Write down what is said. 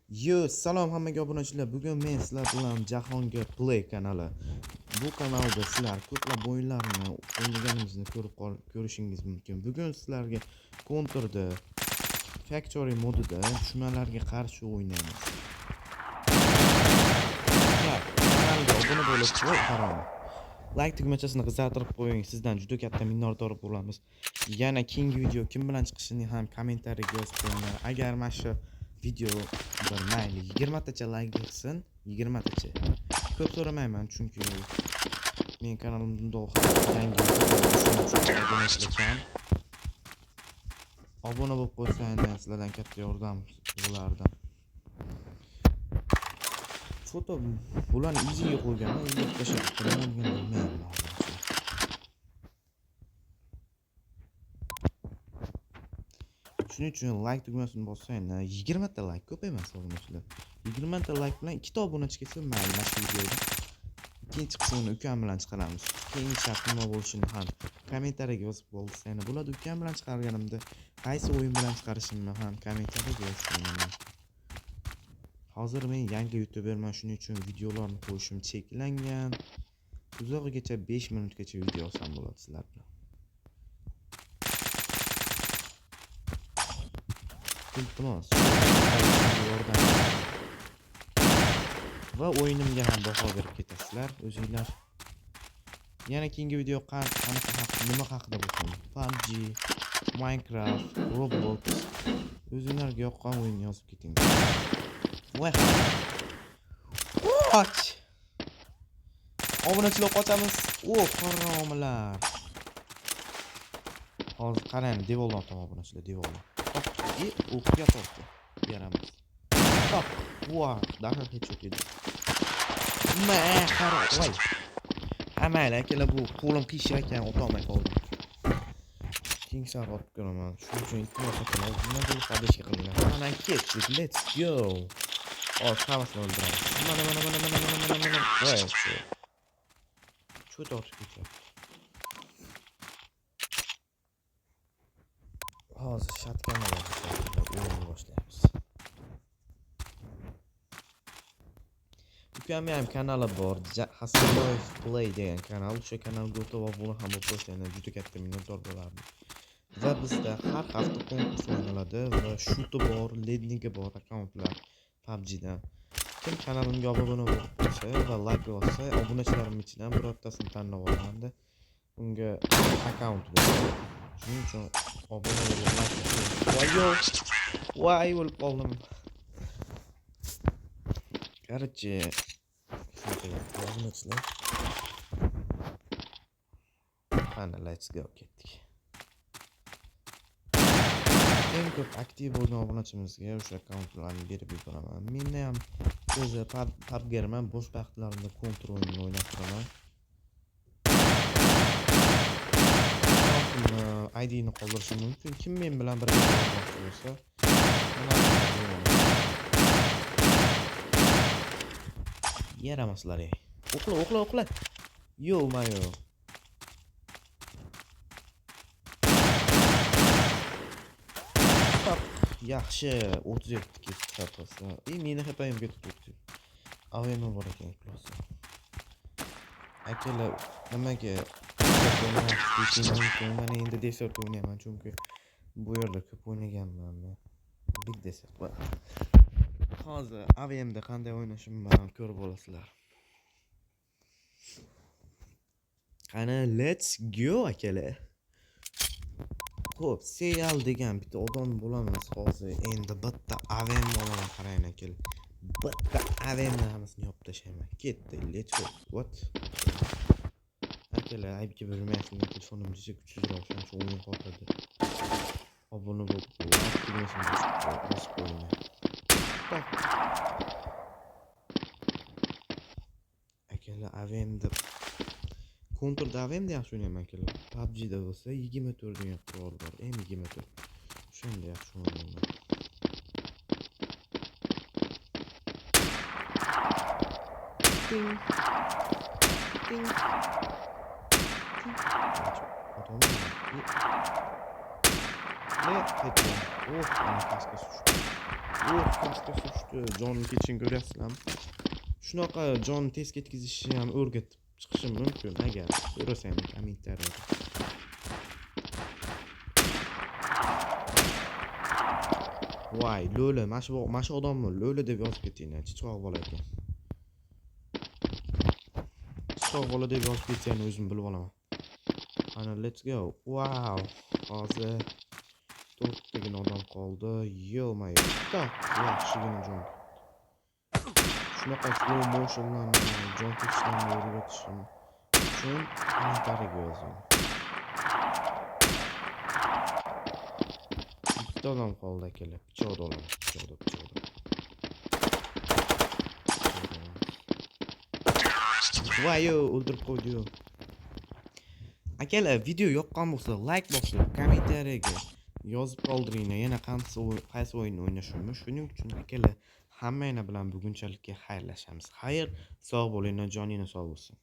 Yo, salom hammaga obunachilar. Bugun men sizlar bilan Jahongir Play kanali. Bu kanalda sizlar ko'plab o'yinlarni o'ynaganimizni ko'rib ko'rishingiz mumkin. Bugun sizlarga Counter'da Factory modida dushmanlarga qarshi o'ynaymiz. Kanalga obuna bo'lib, voy harom. Like tugmachasini qizartirib qo'ying. Sizdan juda katta minnatdor bo'lamiz. Yana keyingi video kim bilan chiqishini ham kommentariyaga yozib qo'yinglar. Agar mana shu video bir mayli 20 tacha like yig'sin, 20 tacha. Ko'p so'ramayman, chunki men kanalimda yangi obunachilar kam. Obuna bo'lib qo'ysanglar sizlardan katta yordam bo'lardi. Foto bularni iziga qo'yganman, o'ylab tashlabdi. Nima bo'lganini bilmayman hozircha. Shuning uchun like tugmasini bossanglar, 20 ta like ko'p emas obunachilar. 20 ta like bilan 2 ta obunachi kelsa, mayli mana shu videoda ikkinchi qismini ukam bilan chiqaramiz. Keyingi shart nima bo'lishini ham kommentariyaga yozib qolsanglar bo'ladi. Ukam bilan chiqarganimda qaysi o'yin bilan chiqarishimni ham kommentariyaga yozsanglar. Hozir men yangi youtuberman, shuning uchun videolarni qo'yishim cheklangan. Uzog'igacha 5 minutgacha video olsam bo'ladi sizlar bilan. Iltimos, yordam va o'yinimga ham baho berib ketasizlar o'zinglar. Yana keyingi video qanaqa nima haqida bo'lsin? PUBG, Minecraft, Roblox, o'zinglarga yoqqan o'yinni yozib ketinglar. Voy. Qoch! Obunachilar qochamiz. O, haromlar. Hozir qarang, devordan otaman obunachilar, devordan. И o'qqa tortdi. Yaramas. Toq. Va, даже headshot edi. Ma, qara, voy. Ha, mayli akalar, bu qo'lim qiyshiq ekan, otolmay qoldim. Keyingi safar otib ko'raman. Shuning uchun iltimos akalar, obuna bo'lib поддержка qilinglar. Mana ketdik, let's go. Hozir hammasini o'ldiramiz. Mana, mana, mana, mana, mana, mana, mana. Voy, shu. Cho't otib ketyapti. Hozir shotgun olamiz, o'yinni boshlaymiz. Ukamni ham kanali bor, Hasanboyev Play degan kanal. O'sha kanalga o'tib obuna ham bo'lib qo'ysanglar juda katta minnatdor bo'lardim. Va bizda har hafta konkurs o'ynaladi va shuti bor, lednigi bor akkauntlar PUBG'dan. Kim kanalimga obuna bo'lib qo'ysa va like bossa, obunachilarim ichidan birortasini tanlab olamanda unga akkaunt beradi. Shuning uchun obuna bo'lib like bosing. Voy yo! Voy o'lib qoldim. Короче, shunaqa gap obunachilar. Qani, let's go ketdik. Eng ko'p aktiv bo'lgan obunachimizga o'sha akkauntlarni berib yuboraman. Menda ham o'zi PUBG'man, bo'sh vaqtlarimda Counter o'yinini o'ynab turaman. Akkauntimni ID'ni qoldirishim mumkin. Kim men bilan birga o'ynamoqchi bo'lsa, yaramaslar ey. O'qla, o'qla, o'qla. Yo, mayo. Toq, yaxshi, 37 ketdi xatasi. И meni HP'm ketdi 30. AVM bor ekan iflosi. Akalar, nimaga deyishingiz mumkin. Mana endi desert o'ynayman, chunki bu yerda ko'p o'ynaganman men. Big desert va hozir AVMda qanday o'ynashimni ham ko'rib olasizlar. Qani, let's go akalar. Xo'p, Seyal degan bitta odam bo'lamiz hozir. Endi bitta AVM olaman, qarang akalar. Bitta AVMni hammasini yopib tashlayman. Ketdi, let's go. What? Akalar, aybga bilmaysizlar, telefonim juda kuchsizroq, shuning uchun o'yin qotadi. Obuna bo'lib, like tugmasini bosib qo'yinglar. To'q. Akalar, AVMda Counter'da AVMda yaxshi o'ynayman akalar. PUBG'da bo'lsa 24 degan qurol bor, M24. O'shanda yaxshi o'ynayman. Ting. Ting. Ting. Otolmayman. Ne? Ketdi. Oh, ana kaskasi tushdi. Yo'q, kaskasi tushdi. Jonni ketishini ko'ryapsizlarmi? Shunaqa jonni tez ketkazishni ham o'rgatib chiqishim mumkin agar so'rasanglar kommentariyada. Voy, lo'li, mana shu odammi? Lo'li deb yozib ketinglar, chichqoq bola ekan. Chichqoq bola deb yozib ketsanglar o'zim bilib olaman. Ana, let's go. Wow. Hozir to'rttagina odam qoldi. Yo-mayo. Tak, yaxshigina jon. Shunaqa slow motionlarni, jon ketishlarni o'rgatishim uchun kommentariyaga yozing. Bitta odam qoldi akalar. Pichoqda olaman, pichoqda, pichoqda. Voy, o'ldirib qo'ydi-yu. Akalar, video yoqqan bo'lsa, like bosib, kommentariyaga yozib qoldiringlar. Yana qaysi o'yinni o'ynashimni. Shuning uchun akalar, hammanglar bilan bugunchalikka xayrlashamiz. Xayr, sog' bo'linglar, joninglar sog' bo'lsin.